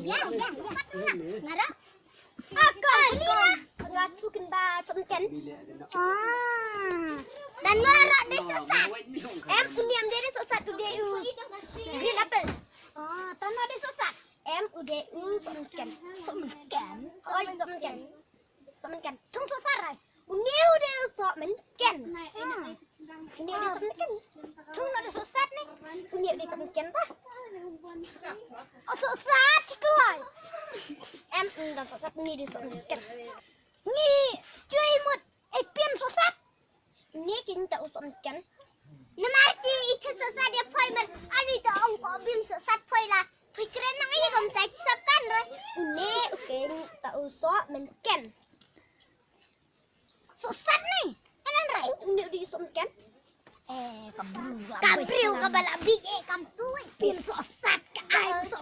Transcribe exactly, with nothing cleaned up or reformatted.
Biang, biang, sohsat nga. Nga ruh. Ah, kong, kong. Nga tu kin ba sohmynken. Ah. Dan nga ruh dei sohsat. Em, uni em dei sohsat, u dei u green apple. Ah, tang nga dei sohsat. Em, u dei u sohmynken. Sohmynken. Oi, sohmynken. Sohmynken. Thung sohsat rai. Uni u dei u sohmynken. Uni u dei sohmynken. Thung u dei sohsat ne. Uni u dei sohmynken ta. O sohsat ti kloi. Em, uni u dei sohsat, uni u dei sohmynken. Ngi, chui mut. Ei pin sohsat. Uni kin ta u sohmynken. Namar chi i thit sohsat ïa phoi mer. Ani ta ong ko bim sohsat phoi la. Phoi kren nang ïa gam ta chi sap kan re. Uni u kin ta u sohmynken. Sohsat ni. Kanan rai. Uni u dei sohmynken. Eh, ka briew ka ba la bit, eh, kam tu. Pin sohsat ka ai soh.